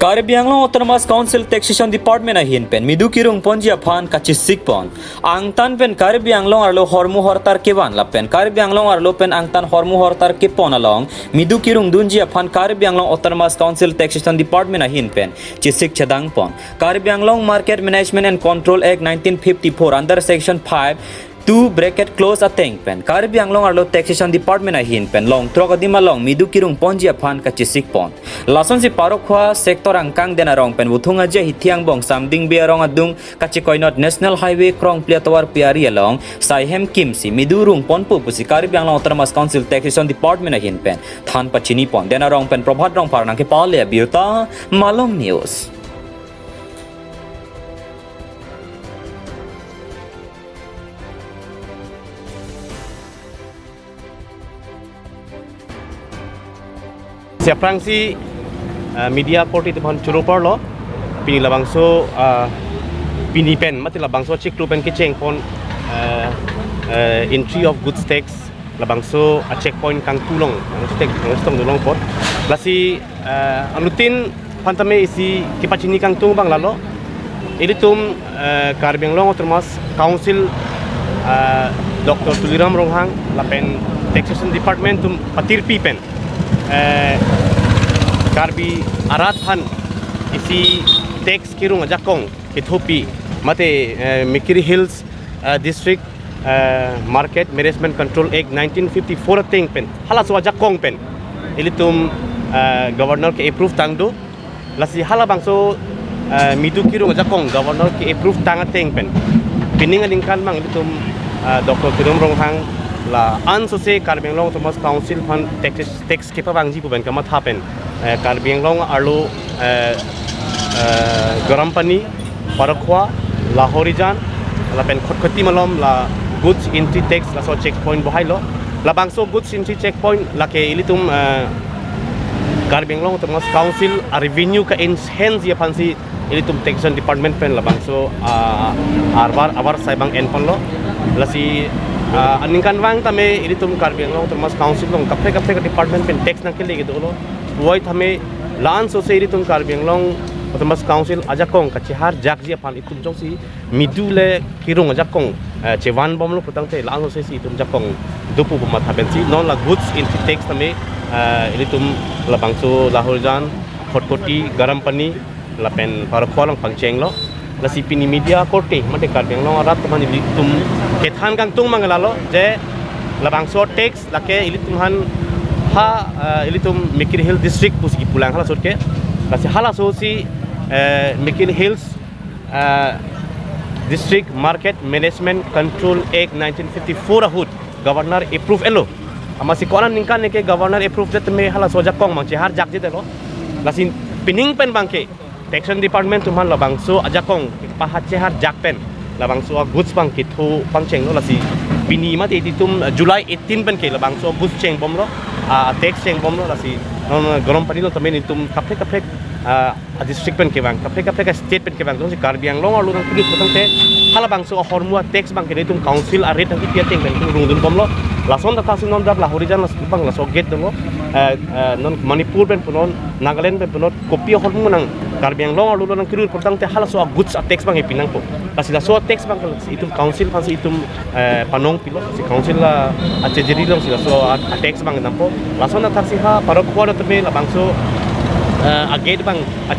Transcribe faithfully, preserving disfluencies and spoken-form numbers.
Karbi Anglong Autonomous Council Taxation Department ahin pen midu kirung ponji aphan kachesik pon. Angtan pen Karbi Anglong arlo hormu hortar kevan lapen Karbi Anglong arlo pen angtan hormu hortar kepon along midu kirung dunji aphan Karbi Anglong Autonomous Council Taxation Department ahin pen chesik chedang pon. Karbi Anglong Market Management and Control Act nineteen fifty-four under section five two bracket clause ateng pen Karbi Anglong arlo Taxation Department ahin pen long throk adim along midu kirung ponji aphan kachesik pon. Lasonsi Parokhowa sector angkang Den Arong pen Wuthung Aje Hithi Angbong Samding Bey Arong adung kachekoinot National Highway krongphli atovar pi ari along saihem kimsi midu rung ponpo pusi Karbi Anglong Autonomous Council Taxation Department ahin pen than pachini pon. Den Arong pen Prabhat Rongphar nangkepale abirta, Malong News. Si aphrangsi, ah, media korte atum aphan choro parlo, pini labangso, ah, pini pen mate labangso chiklo pen kecheng pon, ah, ah, entry of goods tax labangso a checkpoint kangtung along, labangso check, labangso tong dulong pon. Lasi, ah, anuttin aphan tame isi kepachini kangtung abang lalo. Ilitum, eh, Karbi Anglong Autonomous Council, eh, Doctor Tuliram Ronghang lapen Taxation Department atum patirpi pen, eh, Karbi arat aphan isi tax kirung ajakong kethopi mate, eh, Mikir Hills, eh, District, eh, Market Management Control Act nineteen fifty-four ateng pen halaso ajakong pen ilitum, eh, Governor ke-approve tang do. Lasi halabangso, eh, midu kirung ajakong Governor ke-approve tang ateng pen pining aningkan abang ilitum, eh, Doctor Tuliram Ronghang la-an sose Karbi Anglong Autonomous Council aphan tax, tax kepavangji pu pen kamatha pen, eh, Karbi Anglong arlo, eh, eh, Garampani, Parokhowa, Lahorijan lapen Khatkhati malom la goods entry tax laso checkpoint bohailo. Labangso goods entry checkpoint lake ilitum, eh, Karbi Anglong Autonomous Council a revenue ka-enhance ji aphansi ilitum Taxation Department pen labangso, ah, arvar, arvar sai abang en ponlo. Lasi, ah, aningkanvang tame ilitum Karbi Anglong Autonomous Council along kaprek kaprek department pen tax nangkele kedo lo. Puvoiphit tame la-an sose ilitum Karbi Anglong Autonomous Council ajakong kacheharjakji aphan itum jongsi midu le kirung ajakong, eh, chevan bomlo putangte la-an sose si itum jakong dopo pu matha pensi non la goods entry tax tame, eh, ilitum labangso Lahorijan, Khatkhati, Garampani lapen Parokhowa along pangchenglo. Lasi pini media korte mate Karbi Anglong arat aphan ilitum kethan kangtung abang lalo je labangso tax lake ilitum aphan ha, eh, ilitum Mikir Hill District pusi kipulang halaso ke. Lasi halaso si, eh, Mikir Hills, eh, District Market Management Control Act nineteen fifty-four ahut Governor approve elo. Amatsi ko-an aningkan ke Governor approve det tame halaso ajakong abang cheharjakjedetlo. Lasi pining pen abangke Taxation Department atum aphan labangso ajakong paha cheharjak pen labangso a goods abang ketho pangchenglo. Lasi pini mate ilitum, eh, July eighteen pen ke labangso goods chengbomlo, ah, tax chengbomlo. Lasi non Garampani along tame itum kaprek kaprek, ah, a district pen kevang, kaprek kaprek a state pen kevang, jongsi Karbi Anglong arlo nangkelut putangte halabangso ahormu a tax abangke itum council a rate nangkepi ateng pen itum rungdun bomlo. Lason thakthaksi non dak Lahorijan laso abang laso gate dolo, eh, eh, non Manipur pen punon, Nagaland pen punon, kopi ahormu nang Karbi Anglong arlo nangkelut putangte halaso a goods a tax abang epinangpo. Lasi laso a tax abang itum council aphansi itum, eh, panong pilo, si council la achejeri alongsi laso a, a tax abang dampo. Lason thakthaksi ha Parokhowa tame labangso, eh, a gate abang a